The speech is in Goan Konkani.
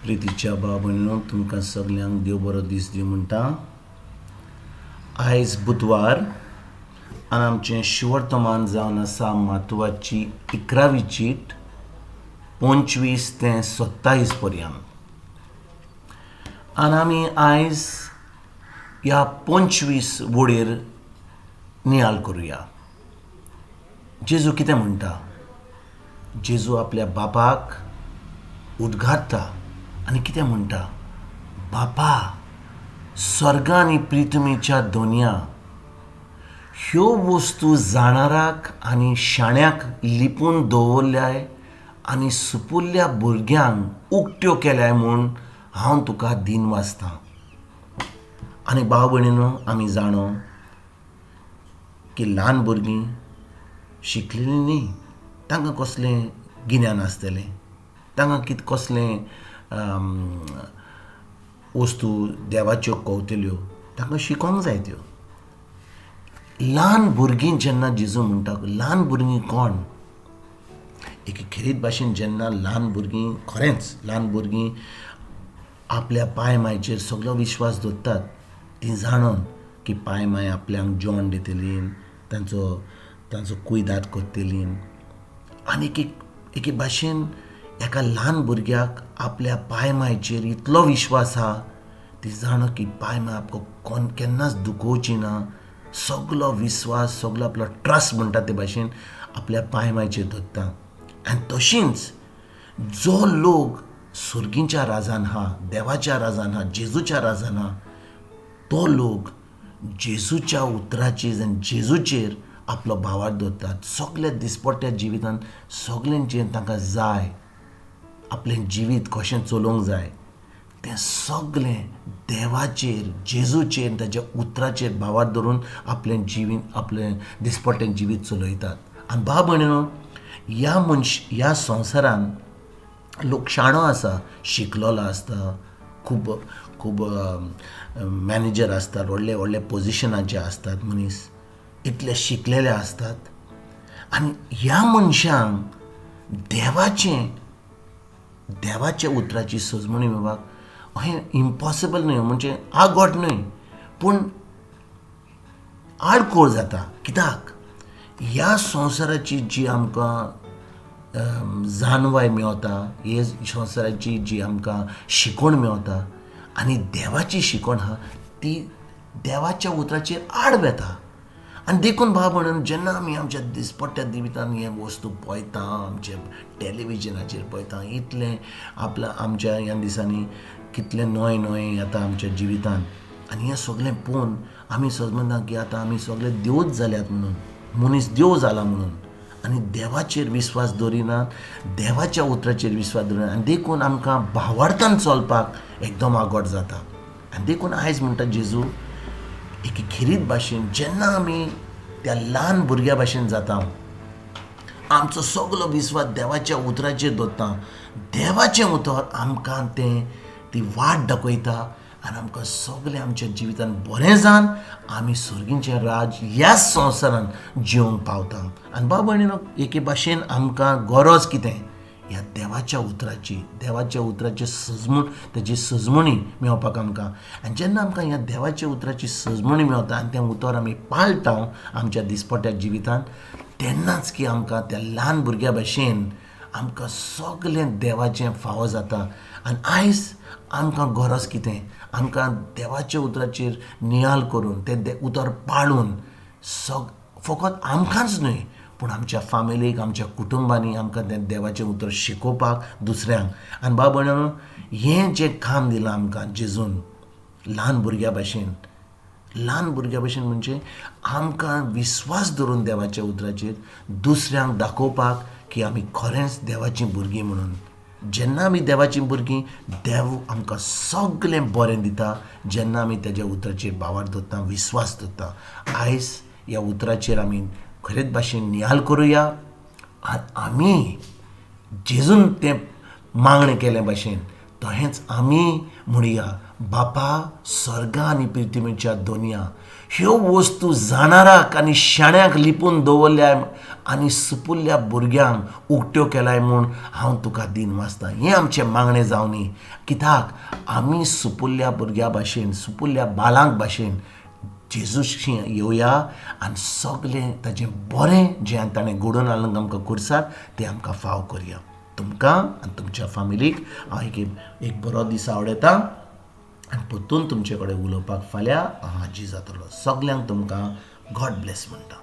प्रितीच्या भाव भयणीनो, तुमकां सगल्यांक देव बरो दीस दिवं म्हणटा. आयज बुधवार आनी आमचें शिवर्तमान जावन आसा मातवाची 11वी चीट, 25 ते 27 पर्यंत. आनी आमी आयज ह्या 25 वडीर नियाळ करुया. जेजू कितें म्हणटा? जेजू आपल्या बापाक उद्गारता आनी कितें म्हणटा? बापा, स्वर्गा आनी प्रिथ्वीच्या दोनया, ह्यो वस्तू जाणाराक आनी शाण्याक लिपून दवरल्याय आनी सुपुल्ल्या भुरग्यांक उक्त्यो केल्याय म्हूण हांव तुका दिन वाचतां. आनी भाव भयणीनो, आमी जाणो की ल्हान भुरगीं शिकलेलीं न्ही. तांकां कसलें गिन्यान आसतलें? तांकां कित कसलें वस्तू देवाच्यो कवतल्यो? तांकां शिकोंक जाय त्यो. ल्हान भुरगीं जेन्ना जेजू म्हणटा, ल्हान भुरगीं कोण? एक खेरीत भाशेन जेन्ना ल्हान भुरगीं, खरेंच ल्हान भुरगीं आपल्या पाय मायचेर सगलो विश्वास दवरतात. तीं जाणून की पाय माय आपल्याक जेवण दितली, तांचो कुयदाद करतली. आनी एक एके भाशेन एका ल्हान भुरग्याक आपल्या पाय मायचेर इतलो विश्वास आहा, ती जाणो की पाय माय आपको कोण केन्नाच दुखोवची ना. सगलो विस्वास, सगलो आपलो ट्रस्ट म्हणटा ते भाशेन आपल्या पाय मायचेर दवरता. आनी तशींच जो लोक सुर्गींच्या राजान आहा, देवाच्या राजान आहा, जेजूच्या राजान आहा, तो लोक जेजूच्या उतराचेर आनी जेजूचेर आपलो भावार्थ दवरतात. सगल्या दिसपट्ट्या जिवितान सगळें जें तांकां जाय, आपलें जिवीत कशें चलोवंक जाय, तें सगळें देवाचेर, जेजूचेर, ताच्या उतराचेर भावार्थ धरून आपलें जिवीत, आपलें दिसपट्टें जिवीत चलयतात. आनी भाव भयणीनो, ह्या मनश ह्या संवसारान लोक शाणो आसा, शिकलोलो आसता, खूब खूब मॅनेजर आसतात, व्हडले व्हडले पोजिशनाचे आसतात मनीस, इतले शिकलेले आसतात. आनी ह्या मनशांक देवाच्या उतराची सजमणी मेळपाक हें इम्पॉसिबल न्हय, म्हणजे आगोट न्हय, पूण आडकोळ जाता. कित्याक ह्या संवसाराची जी आमकां जाणवाय मेवता, हे संवसाराची जी आमकां शिकवण मेवता आनी देवाची शिकवण आहा, ती देवाच्या उतराचेर आड वेता. आनी देखून भाव म्हणून जेन्ना आमी आमच्या दिसपट्ट्या जिवितान हे वस्तू पळयता, आमच्या टॅलिविजनाचेर पळयता, इतलें आपल्या आमच्या ह्या दिसांनी कितलें नवें नवें येता आमच्या जिवितान, आनी हें सगळें पळोवन आमी समजता की आतां आमी सगळे देवच जाल्यात म्हणून, मनीस देव जाला म्हणून, आनी देवाचेर विस्वास दवरिनात, देवाच्या उतराचेर विस्वास दवरिनात. आनी देखून आमकां भावार्थान चलपाक एकदम आगोट जाता. आनी देखून आयज म्हणटा जेजू एके खेरीत भाशेन, जेन्ना आमी त्या ल्हान भुरग्या भाशेन जाता, आमचो सगलो विस्वास देवाच्या उतराचेर दवरता, देवाचें उतर आमकां तें ती वाट दाखयता आनी आमकां सगळें आमच्या जिवितान बरें जावन आमी सर्गीचें राज ह्याच संवसारान जिवंक पावता. आनी भाव भयणीनो, एके भाशेन आमकां गरज कितें? ह्या देवाच्या उतराची, देवाच्या उतराची सजमण, ताची सजमणी मेळपाक आमकां. आनी जेन्ना आमकां ह्या देवाच्या उतराची सजमणी मेळता आनी तें उतर आमी पाळटा आमच्या दिसपट्ट्या जिवितान, तेन्नाच की आमकां त्या ल्हान भुरग्या भशेन आमकां सगळें देवाचें फावो जाता. आनी आयज आमकां गरज कितें? आमकां देवाच्या उतराचेर नियाळ करून तें उतर पाळून फकत आमकांच न्हय, पूण आमच्या फामिलीक, आमच्या कुटुंबांनी आमकां तें देवाचें उतर शिकोवपाक दुसऱ्यांक. आनी भाव भयणीनो, हें जें काम दिलां आमकां जेजून ल्हान भुरग्या भाशेन, ल्हान भुरग्या भशेन म्हणजे आमकां विस्वास धरून देवाच्या उतराचेर दुसऱ्यांक दाखोवपाक की आमी खरेंच देवाचीं भुरगीं म्हणून. जेन्ना आमी देवाचीं भुरगीं, देव आमकां सगळें बरें दिता जेन्ना आमी तेज्या उतराचेर भावार्थ दवरता, विस्वास दवरता. आयज ह्या उतराचेर आमी खरेंच भाशेन नियाळ करुया आनी आमी जेजून तें मागणें केलें भाशेन तहेंच आमी म्हणया, बापा, स्वर्गा आनी पृथ्वीच्या दोनया, ह्यो वस्तू जाणाराक आनी शाण्याक लिपून दवरल्या आनी सुपुल्ल्या भुरग्यांक उक्त्यो केलाय म्हूण हांव तुका दिन वाचता. हें आमचें मागणें जावनी, कित्याक आमी सुपुल्ल्या भुरग्या भाशेन, सुपुल्ल्या बालांक भाशेन जेजूशी येवया आनी सगलें ताजें बरें जें ताणें घडोवन हाडलां आमकां खुर्सार तें आमकां फाव करया. तुमकां आनी तुमच्या फामिलीक हांव एक एक बरो दीस आवडयता आनी परतून तुमचे कडेन उलोवपाक फाल्यां हांव हाजीर जातलो. सगल्यांक तुमकां गॉड ब्लेस म्हणटा.